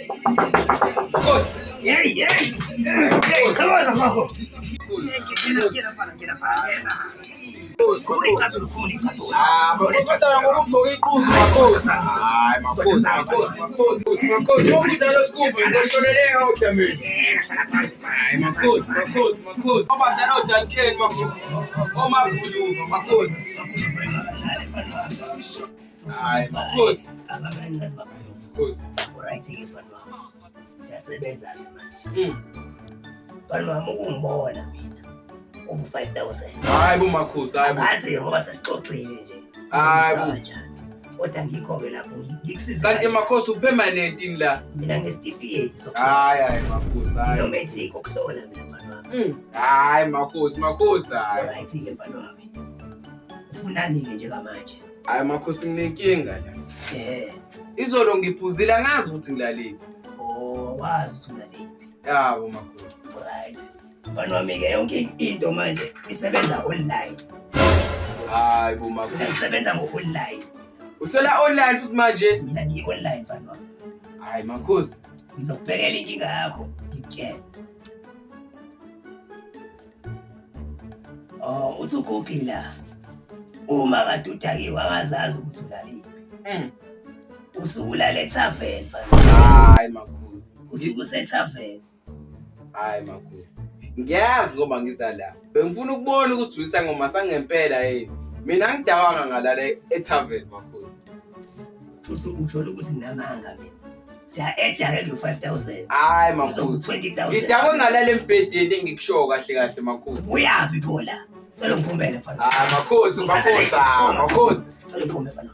Makhosi. Hey, hey. Hey, thokoza gogo. Ngena, ngena mfana, ngena mfana, ngena. Khumula icathulo, khumula icathulo. Ah, makhosi ngoba ugqoke iquzu makhosi. Hayi makhosi, makhosi, makhosi, makhosi. Ngoba udlala sikhumba ngizohloleleka odameni. Ngena, hlala phansi mfana. Hayi makhosi, makhosi, makhosi. Ngoba dlala oDuncan makhosi. Omaguluva makhosi. Hayi makhosi, Abakancane bakhulu. makhosi. Alright-ke mfana wami. Siyasebenza-ke manje. Mfana wami ukungibona mina ubu 5000. Hayi bo makhosi, hayi bo. Angazi-ke ngoba sesixoxile nje. Hayi bo. Uzongisa kanjani. Kodwa ngikho-ke lapho ngikusize Kanti kanjani. makhosi upermanent la. Mina nginesitifiketi sokuhlola. Hayi hayi makhosi, hayi. Ngino-matric okuhlola mina mfana wami. Hayi makhosi, makhosi hayi. Alright-ke mfana wami. Ufunani-ke njengamanje? Hayi makhosi nginenkinga la. Izolo ngiphuzile angazi ukuthi ngilaleli. Oh, wazi ukuthi ulaliphi. Yabo makhosi. Right. Mfana wami-ke yonke into manje isebenza online. Hayi bo Mina makhosi. ngisebenza ngo-online. Uhlola online futhi manje. Mina ngiyi-online mfana wami. Hayi makhosi. Ngizokubhekela inkinga yakho ngikutshele. Oh, uthi uGoogle la. Uma kade udakiwe angazazi ukuthi ulaliphi. Usuke ulale ethaveni mfana. Hayi makhosi. Usuke usethaveni. Hayi makhosi. Ngiyazi ngoba ngiza la. Bengifuna ukubona ukuthi uyisangoma sangempela yini. Mina angidawanga ngalala etavern makhosi. Uthi uthola ukuthi nginamanga mina. Siya-eda-ke kulo 5000. Hayi Kuzoba makhosi. 20,000. Ngidakwe ngalala embhedeni engikushoyo kahle kahle makhosi. Uyaphi pho la? Cela ungiphumele mfana. Hayi makhosi, makhosi, hayi makhosi. Cela ungiphume mfana.